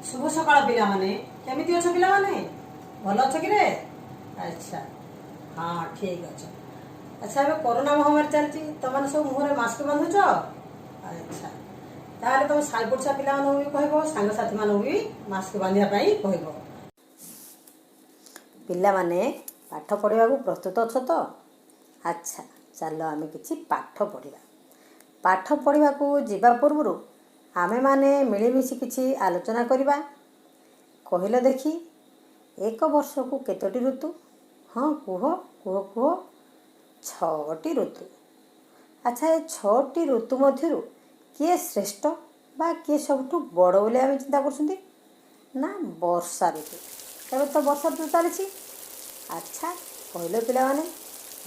ଶୁଭ ସକାଳ ପିଲାମାନେ। କେମିତି ଅଛ ପିଲାମାନେ? ଭଲ ଅଛ କିରେ? ଆଚ୍ଛା, ହଁ, ଠିକ ଅଛ। ଆଚ୍ଛା, ଏବେ କରୋନା ମହାମାରୀ ଚାଲିଛି, ତମମାନେ ସବୁ ମୁହଁରେ ମାସ୍କ ବାନ୍ଧୁଛ? ଆଚ୍ଛା, ତାହେଲେ ତମ ସାଇ ପଡ଼ିଶା ପିଲାମାନଙ୍କୁ ବି କହିବ, ସାଙ୍ଗସାଥିମାନଙ୍କୁ ବି ମାସ୍କ ବାନ୍ଧିବା ପାଇଁ କହିବ। ପିଲାମାନେ, ପାଠ ପଢ଼ିବାକୁ ପ୍ରସ୍ତୁତ ଅଛ ତ? ଆଚ୍ଛା, ଚାଲ ଆମେ କିଛି ପାଠ ପଢ଼ିବା। ପାଠ ପଢ଼ିବାକୁ ଯିବା ପୂର୍ବରୁ ଆମେମାନେ ମିଳିମିଶି କିଛି ଆଲୋଚନା କରିବା। କହିଲ ଦେଖି, ଏକ ବର୍ଷକୁ କେତୋଟି ଋତୁ? ହଁ, କୁହ, କୁହ, କୁହ। ଛଅଟି ଋତୁ। ଆଚ୍ଛା, ଏ ଛଅଟି ଋତୁ ମଧ୍ୟରୁ କିଏ ଶ୍ରେଷ୍ଠ ବା କିଏ ସବୁଠୁ ବଡ଼ ବୋଲି ଆମେ ଚିନ୍ତା କରୁଛନ୍ତି? ନା, ବର୍ଷା ଋତୁ। ଏବେ ତ ବର୍ଷା ଋତୁ ଚାଲିଛି। ଆଚ୍ଛା, କହିଲ ପିଲାମାନେ,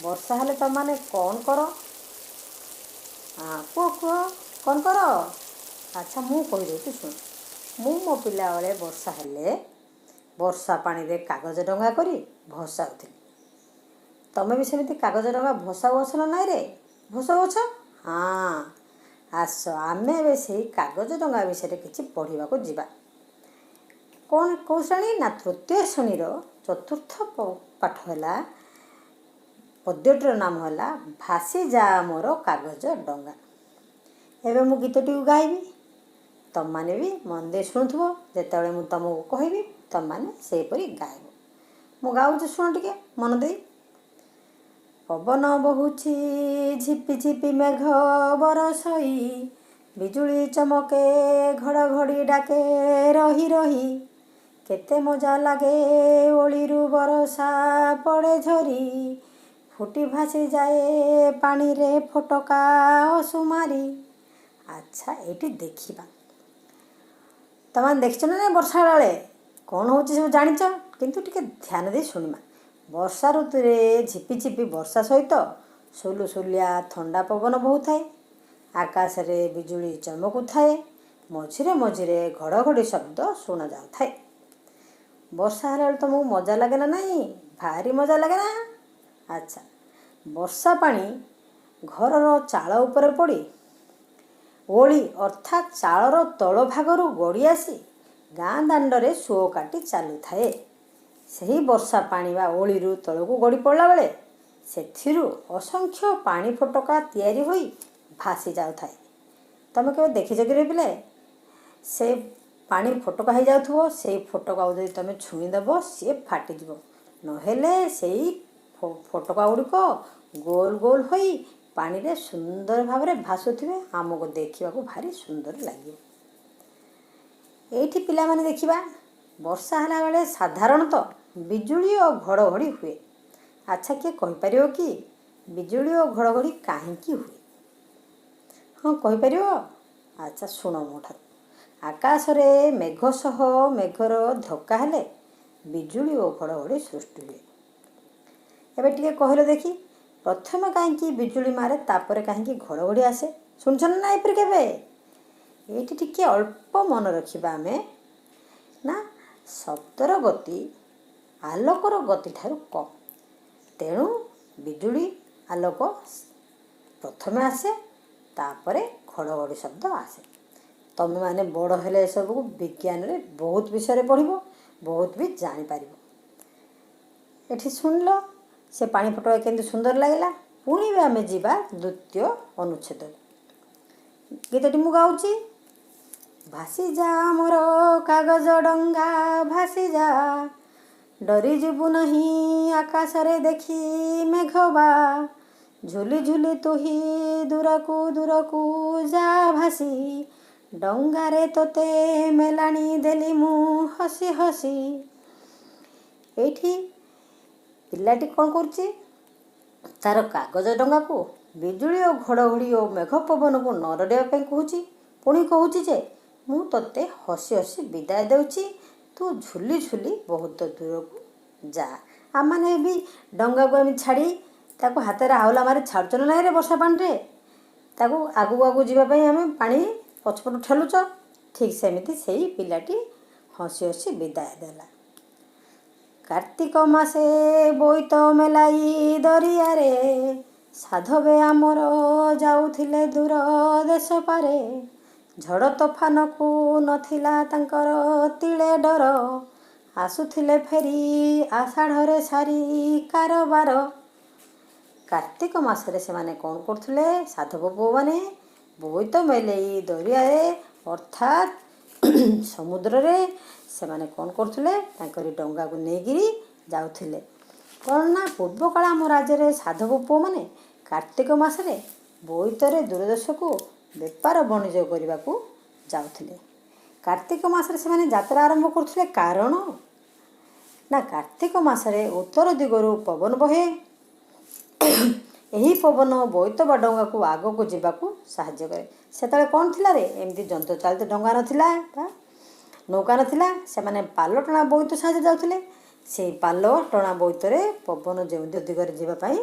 ବର୍ଷା ହେଲେ ତୁମମାନେ କ'ଣ କର? ହଁ, କୁହ, କୁହ, କ'ଣ କର? ଆଚ୍ଛା, ମୁଁ କହିଦେଉଛି, ଶୁଣ। ମୁଁ ମୋ ପିଲାବେଳେ ବର୍ଷା ହେଲେ ବର୍ଷା ପାଣିରେ କାଗଜ ଡଙ୍ଗା କରି ଭସାଉଥିଲି। ତମେ ବି ସେମିତି କାଗଜ ଡଙ୍ଗା ଭସାଉଅଛ ନା ନାଇଁ ରେ? ଭସାଉଅଛ? ହଁ। ଆସ, ଆମେ ଏବେ ସେଇ କାଗଜ ଡଙ୍ଗା ବିଷୟରେ କିଛି ପଢ଼ିବାକୁ ଯିବା। କ'ଣ, କେଉଁ ଶ୍ରେଣୀ? ନା, ତୃତୀୟ ଶ୍ରେଣୀର ଚତୁର୍ଥ ପାଠ ହେଲା, ପଦ୍ୟଟିର ନାମ ହେଲା "ଭାସି ଯା ମୋର କାଗଜ ଡଙ୍ଗା"। ଏବେ ମୁଁ ଗୀତଟିକୁ ଗାଇବି, ତମମାନେ ବି ମନ ଦେଇ ଶୁଣୁଥିବ। ଯେତେବେଳେ ମୁଁ ତମକୁ କହିବି, ତମମାନେ ସେହିପରି ଗାଇବ। ମୁଁ ଗାଉଛି, ଶୁଣ ଟିକେ ମନ ଦେଇ। ପବନ ବହୁଛି, ଝିପି ଝିପି ମେଘ ବରଷଇ, ବିଜୁଳି ଚମକେ, ଘଡ଼ଘଡ଼ି ଡାକେ ରହି ରହି। କେତେ ମଜା ଲାଗେ, ଓଳିରୁ ବରଷା ପଡ଼େ ଝରି, ଫୁଟି ଭାସିଯାଏ ପାଣିରେ ଫୋଟକା ଅସୁମାରି। ଆଚ୍ଛା, ଏଇଠି ଦେଖିବା। ତମେ ଦେଖିଛ ନା ନାଇଁ, ବର୍ଷା ବେଳେ କ'ଣ ହେଉଛି ସବୁ ଜାଣିଛ, କିନ୍ତୁ ଟିକେ ଧ୍ୟାନ ଦେଇ ଶୁଣିବା। ବର୍ଷା ଋତୁରେ ଝିପି ଝିପି ବର୍ଷା ସହିତ ସୁଲୁସୁଲିଆ ଥଣ୍ଡା ପବନ ବହୁଥାଏ। ଆକାଶରେ ବିଜୁଳି ଚମକୁଥାଏ। ମଝିରେ ମଝିରେ ଘଡ଼ଘଡ଼ି ଶବ୍ଦ ଶୁଣାଯାଉଥାଏ। ବର୍ଷା ହେଲା ବେଳେ ତୁମକୁ ମଜା ଲାଗେ ନା ନାହିଁ? ଭାରି ମଜା ଲାଗେ ନା? ଆଚ୍ଛା, ବର୍ଷା ପାଣି ଘରର ଚାଳ ଉପରେ ପଡ଼ି ଓଳି ଅର୍ଥାତ୍ ଚାଳର ତଳ ଭାଗରୁ ଗଡ଼ି ଆସି ଗାଁ ଦାଣ୍ଡରେ ସୁଅ କାଟି ଚାଲୁଥାଏ। ସେହି ବର୍ଷା ପାଣି ବା ଓଳିରୁ ତଳକୁ ଗଡ଼ି ପଡ଼ିଲା ବେଳେ ସେଥିରୁ ଅସଂଖ୍ୟ ପାଣି ଫୋଟକା ତିଆରି ହୋଇ ଭାସି ଯାଉଥାଏ। ତମେ କେବେ ଦେଖିଛ କିରେ ପିଲେ? ସେ ପାଣି ଫୋଟକା ହେଇଯାଉଥିବ। ସେଇ ଫୋଟକାକୁ ଯଦି ତମେ ଛୁଇଁଦେବ, ସିଏ ଫାଟିଯିବ। ନହେଲେ ସେଇ ଫୋଟକା ଗୁଡ଼ିକ ଗୋଲ ଗୋଲ ହୋଇ ପାଣିରେ ସୁନ୍ଦର ଭାବରେ ଭାସୁଥିବେ। ଆମକୁ ଦେଖିବାକୁ ଭାରି ସୁନ୍ଦର ଲାଗିବ। ଏଇଠି ପିଲାମାନେ ଦେଖିବା, ବର୍ଷା ହେଲା ବେଳେ ସାଧାରଣତଃ ବିଜୁଳି ଓ ଘଡ଼ଘଡ଼ି ହୁଏ। ଆଚ୍ଛା, କିଏ କହିପାରିବ କି ବିଜୁଳି ଓ ଘଡ଼ଘଡ଼ି କାହିଁକି ହୁଏ? ହଁ, କହିପାରିବ? ଆଚ୍ଛା, ଶୁଣ ମୋ ଠାରୁ। ଆକାଶରେ ମେଘ ସହ ମେଘର ଧକ୍କା ହେଲେ ବିଜୁଳି ଓ ଘଡ଼ଘଡ଼ି ସୃଷ୍ଟି ହୁଏ। ଏବେ ଟିକେ କହିଲ ଦେଖି, ପ୍ରଥମେ କାହିଁକି ବିଜୁଳି ମାରେ, ତାପରେ କାହିଁକି ଘଡ଼ଘଡ଼ି ଆସେ? ଶୁଣିଛ ନା ଏପରି କେବେ? ଏଇଠି ଟିକେ ଅଳ୍ପ ମନେ ରଖିବା ଆମେ। ନା, ଶବ୍ଦର ଗତି ଆଲୋକର ଗତି ଠାରୁ କମ୍। ତେଣୁ ବିଜୁଳି ଆଲୋକ ପ୍ରଥମେ ଆସେ, ତାପରେ ଘଡ଼ଘଡ଼ି ଶବ୍ଦ ଆସେ। ତମେମାନେ ବଡ଼ ହେଲେ ଏସବୁକୁ ବିଜ୍ଞାନରେ ବହୁତ ବିଷୟରେ ପଢ଼ିବ, ବହୁତ ବି ଜାଣିପାରିବ। ଏଠି ଶୁଣିଲ, ସେ ପାଣି ଫୋଟକା କେମିତି ସୁନ୍ଦର ଲାଗିଲା। ପୁଣି ବି ଆମେ ଯିବା ଦ୍ୱିତୀୟ ଅନୁଚ୍ଛେଦକୁ। ଗୀତଟି ମୁଁ ଗାଉଛି। ଭାସି ଯା ମୋର କାଗଜ ଡଙ୍ଗା, ଭାସି ଯା, ଡରିଯିବୁ ନାହିଁ ଆକାଶରେ ଦେଖି ମେଘବା। ଝୁଲି ଝୁଲି ତୁହି ଦୂରକୁ ଦୂରକୁ ଯା ଭାସି, ଡଙ୍ଗାରେ ତୋତେ ମେଲାଣି ଦେଲି ମୁଁ ହସି ହସି। ଏଇଠି ପିଲାଟି କ'ଣ କରୁଛି? ତାର କାଗଜ ଡଙ୍ଗାକୁ ବିଜୁଳି ଓ ଘଡ଼ଘଡ଼ି ଓ ମେଘ ପବନକୁ ନ ଡରିବା ପାଇଁ କହୁଛି। ପୁଣି କହୁଛି ଯେ ମୁଁ ତୋତେ ହସି ହସି ବିଦାୟ ଦେଉଛି, ତୁ ଝୁଲି ଝୁଲି ବହୁତ ଦୂରକୁ ଯା। ଆମମାନେ ବି ଡଙ୍ଗାକୁ ଆମେ ଛାଡ଼ି ତାକୁ ହାତରେ ଆହୁଲା ମାରି ଛାଡ଼ୁଛ ନା ନାଇଁରେ? ବର୍ଷା ପାଣିରେ ତାକୁ ଆଗକୁ ଆଗକୁ ଯିବା ପାଇଁ ଆମେ ପାଣି ପଛପଟୁ ଠେଲୁଛ। ଠିକ୍ ସେମିତି ସେଇ ପିଲାଟି ହସି ହସି ବିଦାୟ ଦେଲା। କାର୍ତ୍ତିକ ମାସେ ବୋଇତ ମେଲାଇ ଦରିଆରେ, ସାଧବେ ଆମର ଯାଉଥିଲେ ଦୂର ଦେଶ ପାରେ। ଝଡ଼ ତୋଫାନକୁ ନଥିଲା ତାଙ୍କର ତିଳେ ଡର, ଆସୁଥିଲେ ଫେରି ଆଷାଢ଼ରେ ସାରି କାରବାର। କାର୍ତ୍ତିକ ମାସରେ ସେମାନେ କ'ଣ କରୁଥିଲେ? ସାଧବ ପୁଅମାନେ ବୋଇତ ମେଲେଇ ଦରିଆରେ, ଅର୍ଥାତ୍ ସମୁଦ୍ରରେ ସେମାନେ କ'ଣ କରୁଥିଲେ? ତାଙ୍କରି ଡଙ୍ଗାକୁ ନେଇକିରି ଯାଉଥିଲେ। କ'ଣ ନା, ପୂର୍ବକାଳ ଆମ ରାଜ୍ୟରେ ସାଧବ ପୁଅମାନେ କାର୍ତ୍ତିକ ମାସରେ ବୋଇତରେ ଦୂରଦେଶକୁ ବେପାର ବାଣିଜ୍ୟ କରିବାକୁ ଯାଉଥିଲେ। କାର୍ତ୍ତିକ ମାସରେ ସେମାନେ ଯାତ୍ରା ଆରମ୍ଭ କରୁଥିଲେ। କାରଣ ନା, କାର୍ତ୍ତିକ ମାସରେ ଉତ୍ତର ଦିଗରୁ ପବନ ବହେ। ଏହି ପବନ ବୋଇତ ବା ଡଙ୍ଗାକୁ ଆଗକୁ ଯିବାକୁ ସାହାଯ୍ୟ କରେ। ସେତେବେଳେ କ'ଣ ଥିଲା ରେ? ଏମିତି ଯନ୍ତ୍ରଚାଳିତ ଡଙ୍ଗା ନଥିଲା ବା ନୌକା ନଥିଲା। ସେମାନେ ପାଲ ଟଣା ବୋଇତ ସାହାଯ୍ୟରେ ଯାଉଥିଲେ। ସେଇ ପାଲ ଟଣା ବୋଇତରେ ପବନ ଯେଉଁ ଦିଗରେ ଯିବା ପାଇଁ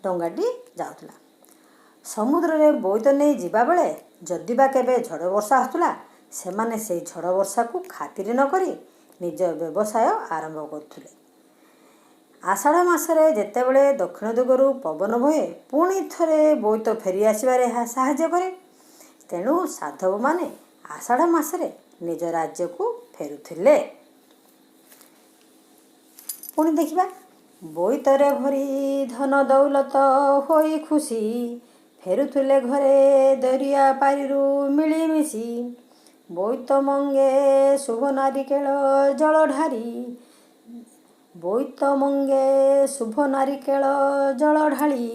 ଡଙ୍ଗାଟି ଯାଉଥିଲା। ସମୁଦ୍ରରେ ବୋଇତ ନେଇ ଯିବାବେଳେ ଯଦି ବା କେବେ ଝଡ଼ ବର୍ଷା ଆସୁଥିଲା, ସେମାନେ ସେଇ ଝଡ଼ ବର୍ଷାକୁ ଖାତିର ନକରି ନିଜ ବ୍ୟବସାୟ ଆରମ୍ଭ କରୁଥିଲେ। ଆଷାଢ଼ ମାସରେ ଯେତେବେଳେ ଦକ୍ଷିଣ ଦିଗରୁ ପବନ ବହେ, ପୁଣି ଥରେ ବୋଇତ ଫେରି ଆସିବାରେ ଏହା ସାହାଯ୍ୟ କରେ। ତେଣୁ ସାଧବମାନେ ଆଷାଢ଼ ମାସରେ ନିଜ ରାଜ୍ୟକୁ ଫେରୁଥିଲେ। ପୁଣି ଦେଖିବା। ବୋଇତରେ ଭରି ଧନ ଦୌଲତ ହୋଇ ଖୁସି, ଫେରୁଥିଲେ ଘରେ ଦରିଆ ପାରିରୁ ମିଳିମିଶି। ବୋଇତ ମଙ୍ଗେ ଶୁଭ ନାରିକେଳ ଜଳ ଢାରି, ବୋଇତ ମଙ୍ଗେ ଶୁଭ ନାରିକେଳ ଜଳ ଢାଳି,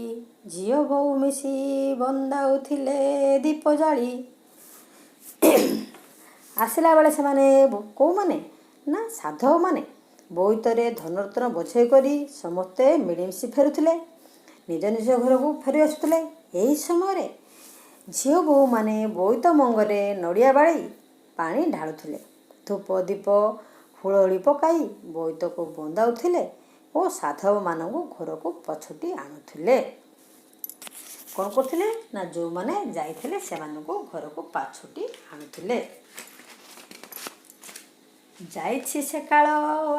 ଝିଅ ବୋହୂ ମିଶି ବନ୍ଦାଉଥିଲେ ଦୀପ ଜାଳି। ଆସିଲା ବେଳେ ସେମାନେ, କେଉଁମାନେ ନା ସାଧବମାନେ, ବୋଇତରେ ଧନରତ୍ନ ବୋଝେଇ କରି ସମସ୍ତେ ମିଳିମିଶି ଫେରୁଥିଲେ, ନିଜ ନିଜ ଘରକୁ ଫେରି ଆସୁଥିଲେ। ଏହି ସମୟରେ ଝିଅ ବୋହୂମାନେ ବୋଇତ ମଙ୍ଗରେ ନଡ଼ିଆ ବାଡ଼େଇ ପାଣି ଢାଳୁଥିଲେ, ଧୂପ ଦୀପ ହୁଳହୁଳି ପକାଇ ବୋଇତକୁ ବନ୍ଦାଉଥିଲେ ଓ ସାଧବମାନଙ୍କୁ ଘରକୁ ପାଛୋଟି ଆଣୁଥିଲେ। କ'ଣ କରୁଥିଲେ ନା, ଯେଉଁମାନେ ଯାଇଥିଲେ ସେମାନଙ୍କୁ ଘରକୁ ପାଛୋଟି ଆଣୁଥିଲେ। ଯାଇଛି ସେ କାଳ,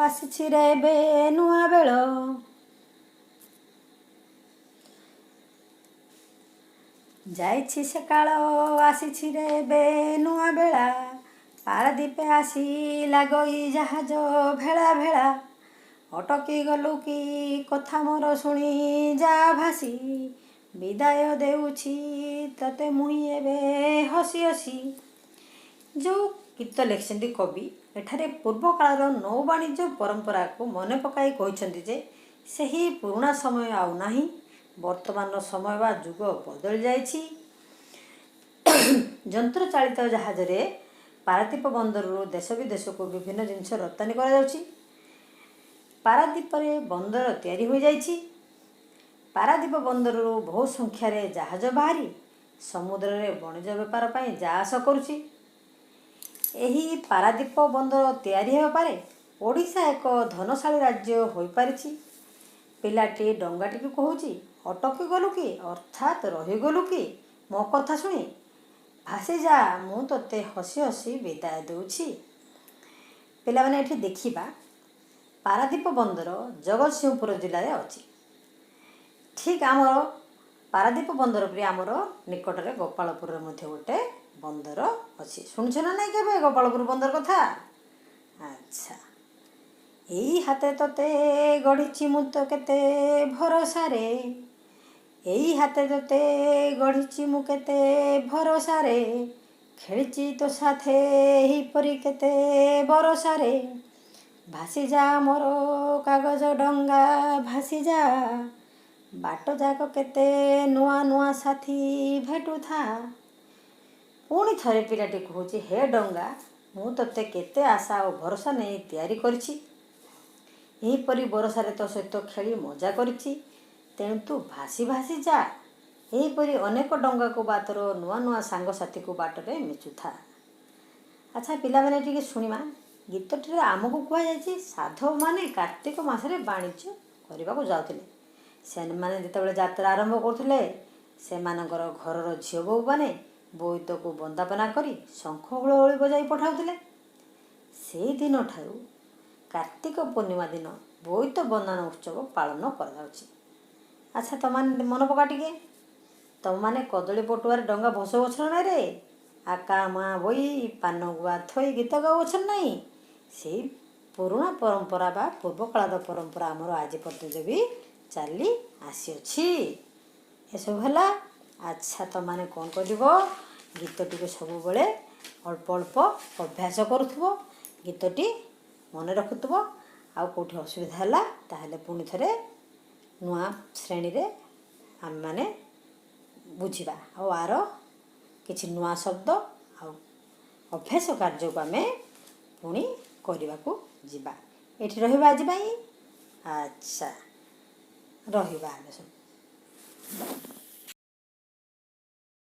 ଆସିଛି ରେ ଏବେ ନୂଆ ବେଳ। ଯାଇଛି ସେ କାଳ, ଆସିଛି ରେ ଏବେ ନୂଆ ବେଳା। ପାରାଦୀପେ ଆସି ଲାଗଇ ଜାହାଜ ଭେଳା ଭେଳା। ଅଟକି ଗଲୁ କି କଥା ମୋର ଶୁଣି ଯା ଭାସି, ବିଦାୟ ଦେଉଛି ତତେ ମୁହିଁ ଏବେ ହସି ହସି। ଯେଉଁ ଗୀତ ଲେଖିଛନ୍ତି କବି, ଏଠାରେ ପୂର୍ବକାଳର ନୌବାଣିଜ୍ୟ ପରମ୍ପରାକୁ ମନେ ପକାଇ କହିଛନ୍ତି ଯେ ସେହି ପୁରୁଣା ସମୟ ଆଉ ନାହିଁ। ବର୍ତ୍ତମାନର ସମୟ ବା ଯୁଗ ବଦଳି ଯାଇଛି। ଯନ୍ତ୍ରଚାଳିତ ଜାହାଜରେ ପାରାଦୀପ ବନ୍ଦରରୁ ଦେଶ ବିଦେଶକୁ ବିଭିନ୍ନ ଜିନିଷ ରପ୍ତାନୀ କରାଯାଉଛି। ପାରାଦୀପରେ ବନ୍ଦର ତିଆରି ହୋଇଯାଇଛି। ପାରାଦୀପ ବନ୍ଦରରୁ ବହୁ ସଂଖ୍ୟାରେ ଜାହାଜ ବାହାରି ସମୁଦ୍ରରେ ବଣିଜ ବେପାର ପାଇଁ ଯାଆସ କରୁଛି। ଏହି ପାରାଦୀପ ବନ୍ଦର ତିଆରି ହେବା ପରେ ଓଡ଼ିଶା ଏକ ଧନଶାଳୀ ରାଜ୍ୟ ହୋଇପାରିଛି। ପିଲାଟି ଡଙ୍ଗାଟିକୁ କହୁଛି, ଅଟକି ଗଲୁ କି, ଅର୍ଥାତ୍ ରହିଗଲୁ କି ମୋ କଥା ଶୁଣି? ଭାସିଯା, ମୁଁ ତୋତେ ହସି ହସି ବିଦାୟ ଦେଉଛି। ପିଲାମାନେ, ଏଠି ଦେଖିବା, ପାରାଦୀପ ବନ୍ଦର ଜଗତସିଂହପୁର ଜିଲ୍ଲାରେ ଅଛି। ଠିକ୍ ଆମର ପାରାଦୀପ ବନ୍ଦର ପରି ଆମର ନିକଟରେ ଗୋପାଳପୁରରେ ମଧ୍ୟ ଗୋଟେ ବନ୍ଦର ଅଛି। ଶୁଣିଛ ନା ନାଇଁ କେବେ ଗୋପାଳପୁର ବନ୍ଦର କଥା? ଆଚ୍ଛା। ଏଇ ହାତେ ତୋତେ ଗଢ଼ିଛି ମୁଁ ତ କେତେ ଭରସାରେ, ଏଇ ହାତେ ତୋତେ ଗଢ଼ିଛି ମୁଁ କେତେ ଭରସାରେ, ଖେଳିଛି ତୋ ସାଥେ ଏହିପରି କେତେ ବରସାରେ। ଭାସିଯା ମୋର କାଗଜ ଡଙ୍ଗା ଭାସିଯା, ବାଟ ଯାକ କେତେ ନୂଆ ନୂଆ ସାଥୀ ଭେଟୁଥା। ପୁଣି ଥରେ ପିଲାଟି କହୁଛି, ହେ ଡଙ୍ଗା, ମୁଁ ତୋତେ କେତେ ଆଶା ଓ ଭରସା ନେଇ ତିଆରି କରିଛି। ଏହିପରି ବରସାରେ ତୋ ସହିତ ଖେଳି ମଜା କରିଛି। ତେଣୁ ତୁ ଭାସି ଭାସି ଯା। ଏହିପରି ଅନେକ ଡଙ୍ଗାକୁ ବା ତୋର ନୂଆ ନୂଆ ସାଙ୍ଗସାଥିକୁ ବାଟରେ ମିଶୁଥା। ଆଚ୍ଛା ପିଲାମାନେ, ଟିକେ ଶୁଣିବା। ଗୀତଟିରେ ଆମକୁ କୁହାଯାଇଛି, ସାଧବମାନେ କାର୍ତ୍ତିକ ମାସରେ ବାଣିଜ୍ୟ କରିବାକୁ ଯାଉଥିଲେ। ସେମାନେ ଯେତେବେଳେ ଯାତ୍ରା ଆରମ୍ଭ କରୁଥିଲେ, ସେମାନଙ୍କର ଘରର ଝିଅ ବୋହୂମାନେ ବୋଇତକୁ ବନ୍ଦାପନା କରି ଶଙ୍ଖ ହୁଳହୁଳି ବଜାଇ ପଠାଉଥିଲେ। ସେଇ ଦିନଠାରୁ କାର୍ତ୍ତିକ ପୂର୍ଣ୍ଣିମା ଦିନ ବୋଇତ ବନ୍ଦାଣ ଉତ୍ସବ ପାଳନ କରାଯାଉଛି। ଆଚ୍ଛା, ତମମାନେ ମନେ ପକା ଟିକେ, ତମମାନେ କଦଳୀ ପଟୁଆରେ ଡଙ୍ଗା ଭସଉଛ ନା ରେ? ଆକା ମା ବୋଇ ପାନ ଗୁଆ ଥୋଇ ଗୀତ ଗାଉଅଛନ୍ତି ନାହିଁ? ସେଇ ପୁରୁଣା ପରମ୍ପରା ବା ପୂର୍ବକାଳର ପରମ୍ପରା ଆମର ଆଜି ପର୍ଯ୍ୟନ୍ତ ବି ଚାଲି ଆସିଅଛି। ଏସବୁ ହେଲା। ଆଚ୍ଛା, ତୁମମାନେ କ'ଣ କରିବ? ଗୀତଟିକୁ ସବୁବେଳେ ଅଳ୍ପ ଅଳ୍ପ ଅଭ୍ୟାସ କରୁଥିବ, ଗୀତଟି ମନେ ରଖୁଥିବ। ଆଉ କେଉଁଠି ଅସୁବିଧା ହେଲା, ତାହେଲେ ପୁଣି ଥରେ ନୂଆ ଶ୍ରେଣୀରେ ଆମେମାନେ ବୁଝିବା ଆଉ ଆର କିଛି ନୂଆ ଶବ୍ଦ ଆଉ ଅଭ୍ୟାସ କାର୍ଯ୍ୟକୁ ଆମେ ପୁଣି କରିବାକୁ ଯିବା। ଏଠି ରହିବା ଆଜି ପାଇଁ। ଆଚ୍ଛା, ରହିବା ଆମେ ସବୁ।